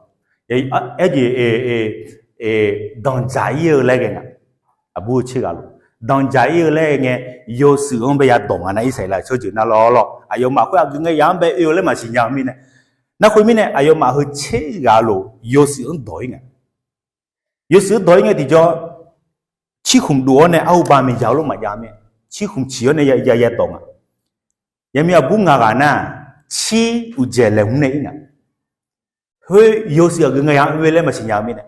Aerjeq, danqdzaq ir-eu laer ghae nga. Aqbur-eu tser ghaq luf danqdzaq ir-eu laer ghae ngae, yawshuif-anr bae yadawq nga nar, Irsaqleqlav tsawrjeuq nar lawr lawr, aqyawfmaf khoer aqgeu ngae yamq-anr bae oe-eu laer maqsiq nya-eu mirnae. Nar khoermirnae aqyawfmaf heu tser ghaq luf yawshuif-anr dawq ir nga. Yawshuif-anr dawq ir ngae tiqjawr, cirkhmq dov-awr nae arhuba miqdzaq-eu lof maqjav mir-a. Cirkhmq ciq-awr nae ya yadawq nga. Yaqmiq aqbur ngaq ghaq nar, cir uqdzaeq laeqhmq nae ir nga. Khoer yawshuif aqgeu ngae yamq-anr oe laer maqsiq nya-eu mirnae.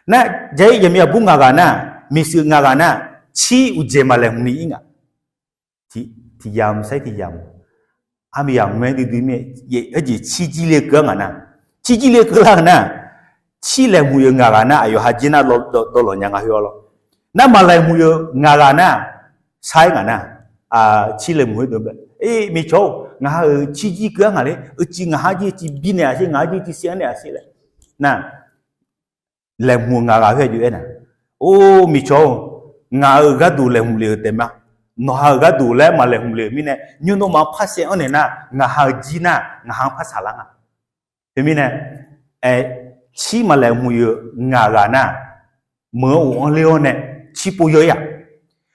Nar, jair yaqmiq aqbur ngaq ghaq nar, miqshuif ngaq ghaq nar, cir uqdzaeq maq laeqhmq ni ir nga. Tiq yamq sair tiq yamq, armiq yamq-aer duidui mir-a. Aerjeq cir jir le keuv-ar ngaq nar, cir jir le keuv lar ngaq nar, cir laeqhmq-eu ngaq ghaq nar aqyawf ha jir nar dawvlawq nya nga khoer-awr lawr. Nar maq laeqhmq-eu ngaq ghaq nar, sair ngaq nar, cir laeqhmq-eu deuq bae, miqcawq-or, ngaq ha-euq cir jir keuv-ar ngaq le, uicuiv ngaq ha jir uicuiv bi naeq-aq sher, ngaq ha jir uicuiv sir-anr naeq-aq sher laer. Nar, laeqhmq-eu ngaq ghaq khoer aqjox aernar, Or, miqcawq-or, ngaq-euq gharduq laeqhmq lef-euq taef ma. Nawqha-euq gharduq laer maqlaeqhmq lef-euq mirnae, nymr nawmaf-anr par saev-anr naeq nar, ngaqha-euq jir nar, ngaqha-anr par saqlar nga. Teumirnae, aer, cir maqlaeqhmq-eu ngaq ghaq nar, meuq-anr of-anr ler-awr nae, cir pov yeur-ir-aq.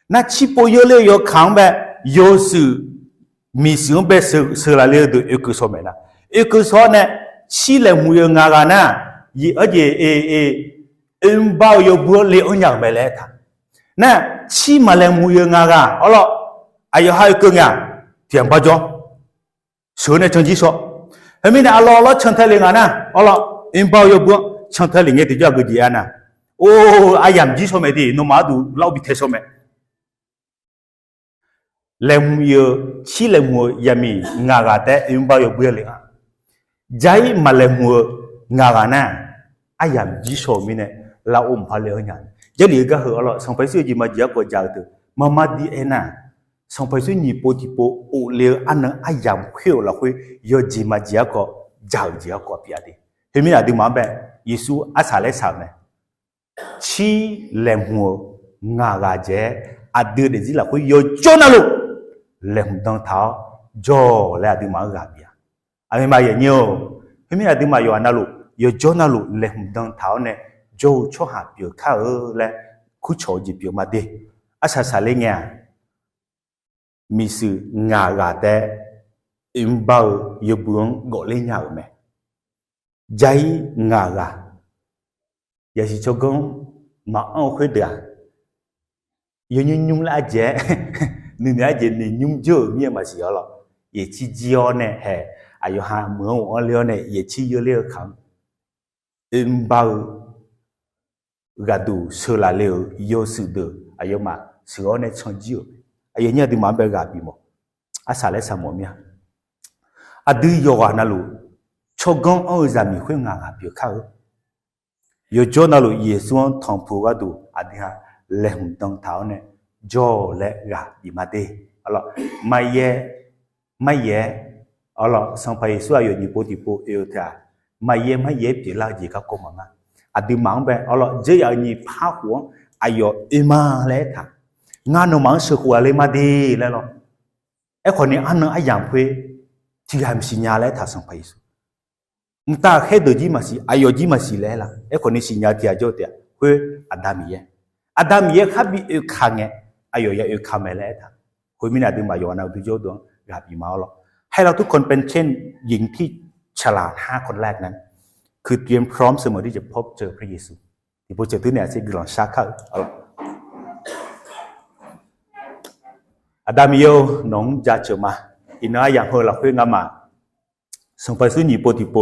Nar cir pov yeur ler-eu yawkaq-anr bae, yawshuif miqshuif-anr bae sheuqlaf le-eu deuq oekeuv shawr mae nar. Oekeuv shawr-awr nae, cir laeqhmq-eu ngaq ghaq nar, arjeq e e, oermr bar-eu yawbui-anr le-anr nya-euq mae laer aertaq. Nar, cir maqlaeqhmq-eu ngaq ghaq awr lawr, aqyawf ha oekeuv ngae-aq, tiqghaq bar jawr sheuq-eu nae canjir shaw. Khoermirnae, arlawr lawr cantae le nga nar, awr lawr, oermr bar-eu yawbui-anr cantae le ngae tiqjawr aqgeujeq-a nar, or, aryamq jir shaw mae de, nawmaf arduq lar-awr bi tae shaw mae. Laeqhmq-eu, cir laeqhmq-eu yaqmiq ngaq ghaq taef-aer oermr bar-eu yawbui-anr le nga. Jair maqlaeqhmq-eu ngaq ghaq nar, aryamq jir shaw-euq mirnae, lar-awr mqpar le-anr nya. Jarlif-eu gar heu awr lawr, Sanqpaq Yeqsur yawjeq maqjeq garkawv jaq-euq deuq marmar dir aernar, Sanqpaq Yeqsur nyiq pov tiqpov of le-eu arnan aryamq khoer-euq lafkhoer yawjeq maqjeq garkawv jaq-euq jeq garkawv pyeuf-a de. Khoermirnae aqduimaf-anr bae Yeqsur arsaq laer saq-euq mae. Cir laeqhmq-eu ngaq ghaq dzaeq-aer aqdui daefzir lafkhoer yawjawr navluf laeqhmq dan taq-awr jawr-awq laer aqduimaf-anr ghaq bif-a. Aqmeq maqyaeq nyir-or, khoermirnae aqduimaf yawqghaq navluf yawjawr navluf laeqhmq dan taq-awr nae jawr-eu tsawrhaq pyeuf kar-eu laer kurcawq-eu jeq pyeuf ma de. Arsaq saqler ngae-aq, miqshuif ngaq ghaq taef-aer oermr bar-eu yawbui-anr gawfler nya-euq mae. Jair ngaq ghaq yasiq tsawrganr maqanr-eu khoerdeuq-aq, yawnymr nymr laer ardzaeq-aer nuinoeq ardzaeq noeq nymr jawr-euq mir-aer maqsiq-awr lawr, yaeftsir jir-awr nae hae, aqyawf ha meuq-anr of-anr ler-awr nae yaeftsir yeur ler-eu kaq-anr oermr bar-eu ghaqduq sheuqlaf le-euq yawshuif deuq aqyawfmaf sheuq-awr nae canjir-euq mae. Aqyawf nyir aqduimaf-anr bae ghaq bif mawf. Arsaq laer saq mawf mir-a. Aqdui yawqghaq navluf tsawrganr anr-eu zaqmiq khoer ngaq ghaq pyeuf kar-eu. Yawjawr navluf Yeqsur-anr tanqpuq-eu gharduq aqdui ha laeqhmq dan taq-awr nae jawr-awq laer ghaq bif ma de. Maqyaer, maqyaer, awr lawr, Sanqpaq Yeqsur aqyawf nyiq pov tiqpov oe-eu taef-aq, maqyaer maqyaer pyeuflar-eu jeq garkawv maqnga. Aqduimaf-anr bae awr lawr, dzeur yaf-eu nyiq par khof-anr aqyawf oe ma laer aertaq, ngar nawmaf-anr sheuqkhof laf le ma de laer lawr. Aerkhawf ni arnan aryamq khoer tiqghaq maqsiq nya laer aertaq Sanqpaq Yeqsur. Mqtav khaerdeuq jir maqsiq, aqyawf jir maqsiq laer aer la. Aerkhawf ni siqnya tiq ghaq jawr-eu taef-aq, khoer Aqda Miqyaer. Aqda Miqyaer khar bi oeka ngae, aqyawf ya oeka mae laer aertaq. Khoermirnae aqduimaf yawqghaq navluf dui jawr deuq-anr ghaq bif ma awr lawr. ให้เราทุกคนเป็นเช่นหญิงที่ฉลาดห้าคนแรกนั้น คือเตรียมพร้อมเสมอที่จะพบเจอพระเยซู tiqpov ceuq teunaeq aqsur guiqlanq shar kar-eu. Aqda Miqyaer-or, nawq-anr jaceuq ma. Iqnan aryamq heu lafkhoer ngamaf Sanqpaq Yeqsur nyiq pov tiqpov